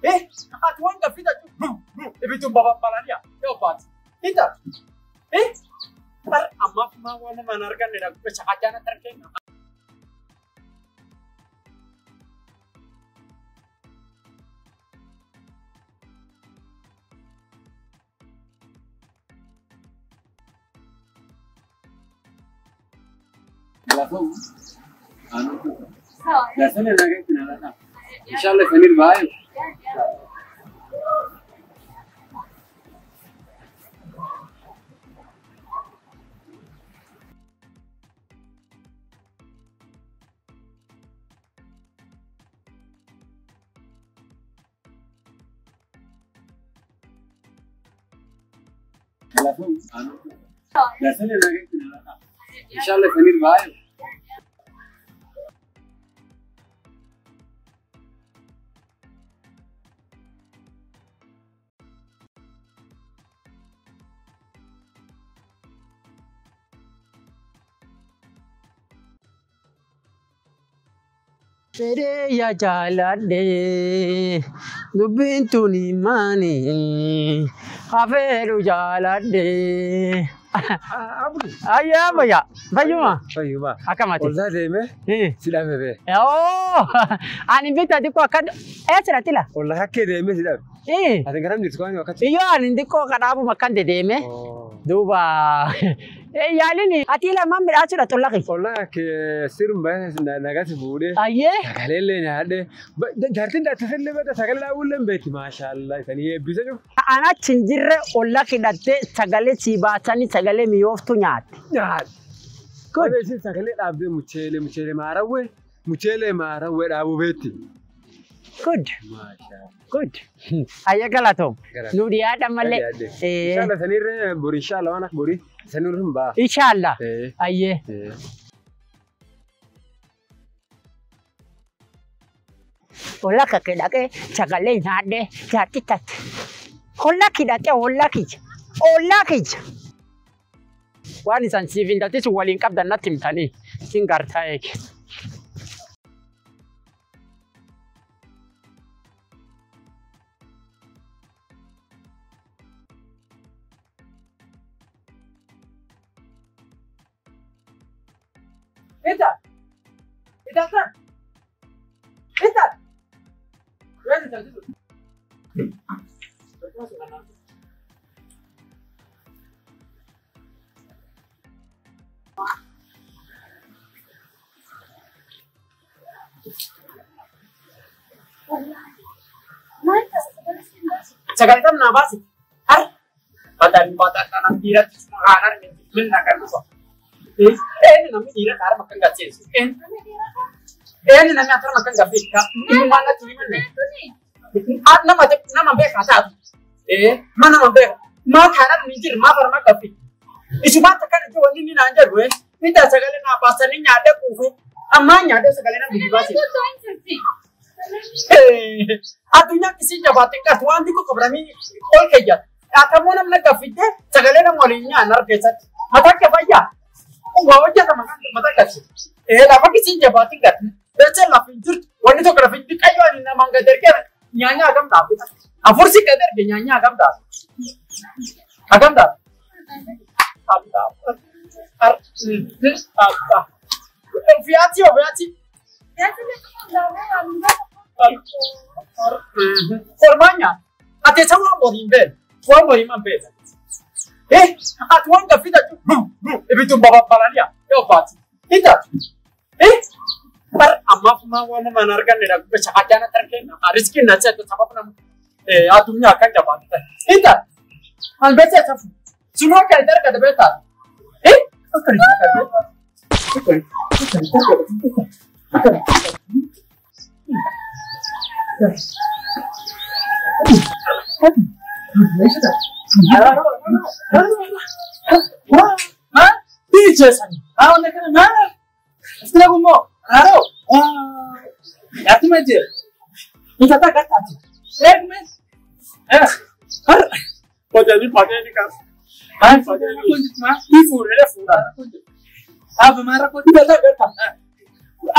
Ati waan gaffita ibidduun babal'aa yoo baate. Ita. Har ammaaf maa waan nama arganne dha. Shaqajaana tarkeenna. Inshallah Samir bhai. Inshallah Samir bhai. Fedhe yaa jaaladhe dubbiin tuni maani hafeeru jaaladhe. Ayyaa bayya fayyuma. Fayyuma. Akkamati. Ollaa deemee si dhabe bee. Oo ani bitta xiqqoo akka eessa tila. Ollaa kakkee deemee si dhabe. Ati garam jirtu waan akkatti. Iyyoo ani xiqqoo kadhaabuma akkan dedeeme. Duuba yaalini ati lamaan midhaasudha tollaqi. Ollaa kakkee sirba nagasi fuudhee. Ayyee. Sagalee illee nyaadhee. Jaartiin daattisillee bada sagalee dhaabullee hin beekti maashaallah isanii eebbisa jiru. An achi hin jirre olla hidhattee sagalee sii baasanii sagalee mi'ooftu nyaatte. Nyaate. Good. Isin sagalee dhaabdee mucheelee mucheelee maarawwee mucheelee maarawwee dhaabuu beekti. Good. Good. Ayya galatoom. Nu dhiyaadha malee. Inshallah sanirree bori inshallah waan akka borii sanirree hin ba'a. Inshallah. Ayyee. Olla kakkee dhaqee sagalee nyaadhee jaartii tatte. Olla kidhaqee olla kiyya. Olla kiyya. Waan isaan siif hin taate waliin qabdan natti himtanii sin gartaa eege. Ita. Ita kan. Ita. Sagalee tam naa baasi. Har. Badan badan kanan dhiiratti haadhaan minna kan dhufa. Eenyu namni dhiira kaara makkan gacheessu. Eenyu namni afaan makkan gabbisa. Inni waan natti himanne. Nama nama beekaa taatu. Ma nama beekaa. Maa kaaraan ni jiru maa barmaa gabbi. Isumaan takka ni wanni inni naan jedhu Mita sagalee naa baasanii nyaadhee quufe. Ammaa nyaadhee sagalee naa gidi baase. Addunyaa kisiin jabaatiin qartu waan xiqqoo qabramii ol keeyyata. Atammoo namni gaffite sagalee nama waliin nyaanna keessatti. Mataa kee fayyaa. Waa hojjetama mataa galche. Lafa kisiin jabaatiin qartu. Beeksisa lafa hin jirtu. Wanni tokko lafa hin jirtu. Qayyoo ani namaan gad ergee nyaanyaa hagam dhaabbata. Afur si gad erge nyaanyaa hagam dhaabbata. Hagam dhaabbata. Fiyaati oo fiyaati. Kormaanya. Ati isa waan boriin beela. Waan boriin man beela. Ati waan gaffita ibidduun babal'aa yoo baate. Ita. Har ammaaf maa waan nama hin arganne dha. Shaqajaana tarkeenna. Riskiin na seetu sababa nama addunyaa akkan jabaatu ta'e. Ita. An beeksisa safu. Sunoo akka itti argate beektaa? Akka itti argate.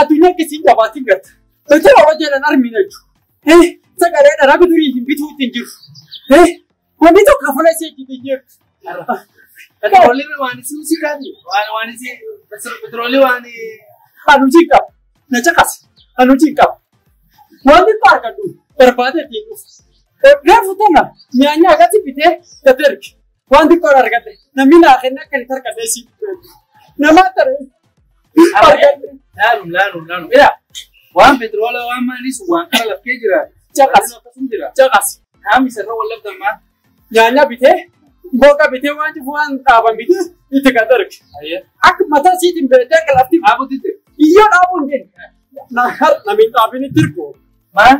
Addunyaa kisiin jabaatiin gata. Beektaa waan jedhan armiin jechuudha. Sagalee dha rabbi durii hin bituu ittiin jiru. Wanni tokko afaan ishee ittiin jiru. Petroolii waan isin si kaati. Waan isin petroolii waan. Anu jikka. Na caqas. Anu jikka. Wanni tokko argadhu barbaade ittiin dhufu. Reefu tana nyaanni akkasi bitee gad erge. Waan xiqqoon argadhe namni naa kenne akka inni argadhe si. Nama taree. Laalum laalum laalum. Ila waan petroola waan maalis waan kara laftee jira. Caqas. Akkasum jira. Caqas. Qaamni isarra wal labdamaa. Nyaanya bitee boqa bitee waan jiru waan dhaaban bitee itti gad erge. Akka mataa siitiin beektee akka lafti. Dhaabutti. Iyyoo dhaabuun deemu. Namni dhaabin itti hirku. Maal?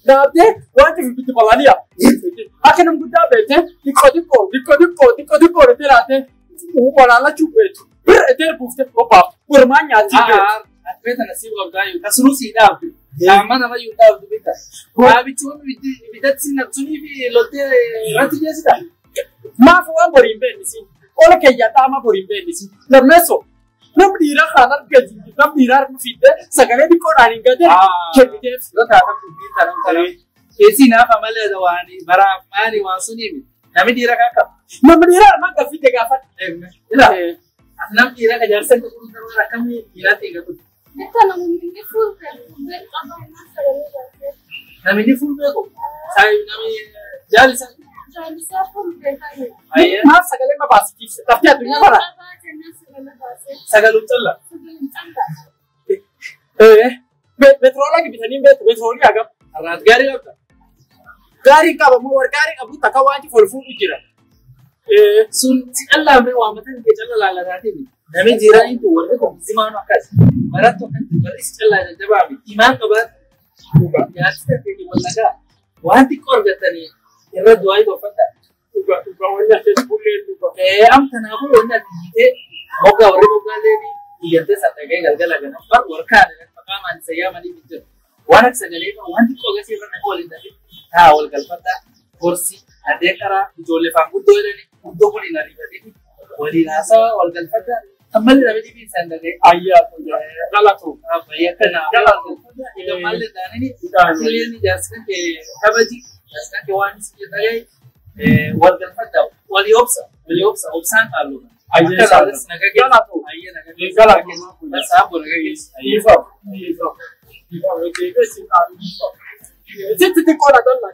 Dhaabdee waan jiru bitti balali'a. Akka nam guddaa beektee xiqqoo xiqqoo xiqqoo xiqqoo xiqqoo xiqqoo itti laatee walaalachuu beektu. Bir itti buuftee qophaa'u. Ormaan nyaachii beektu. Atleeta nasiib qabdaa yoo tasunuu sii dhaabdu. Qaama nama yoo dhaabdu beekta. Dhaabichuun bitatti naqsunii fi loltee irratti geessita. Maaf waan borii hin beeknisi. Ola keeyyaa dhaamaa borii hin beeknisi. Lammeessoo namni dhiiraa kaan argatu namni dhiiraa argu fiddee sagalee xiqqoodhaan hin gateen kenniteef. Yoo taatan dubbii tanan tanan. Keessi naafa malee waan baraaf maali waan suniimi. Namni dhiiraa kan qabu. Namni dhiiraa armaan kan fidde gaafadha. Ila namni dhiiraa kan jaarsa qabu akkamii dhiiraa ta'e gatu. Namni fuul beeku. Namni jaalisa. Maaf sagalee mabaasitiif lafti addunyaa bara. Sagaluun calla. Petroola bitanii beektu petroolii hagam. Har'aat gaarii qabda. Gaarii qaba moo warra gaarii qabu takka waan jiru fuudhu jira. Sun si callaa mee waa mataan kee calla laallataatiin namni jiiraanii tu warri kun zimaanu akkas barattu akkatti warri si callaa jajjabaa fi imaan qabaatu nyaatni ta'e wallagaa waan xiqqoo argatanii irra du'aa tolfadha. Dhugaa dhugaa wanni ati bullee dhugaa. Am kanaafuu wanni ati hiitee moggaa warri moggaallee iyyantee sattagee galgala ganam bar warkaan maqaa maal sayyaa malii jira. Waan akka sagalee waan xiqqoo agarsiisa irra nama waliin dhabe taa wal galfadha gorsi addee karaa ijoollee faan guddoo jedhanii guddoo kun hin ariifatini waliin haasawa wal galfadha kan malli namni dhibiin isaan dhagee. Ayyaa galatu. Bayya kana Galatu. Egaa malli taanini illeen ijaarsi kan kee kabaji ijaarsi kan kee waan isin dhagee wal galfadha walii obsa walii obsa obsaan halluu. Ayyaa Akka laalas naga geessu. Galatu. Ayyaa naga geessu. Galatu. Saabu naga geessu. Ifa. Ifa. Ifa. Sitti xiqqoodha dallaa.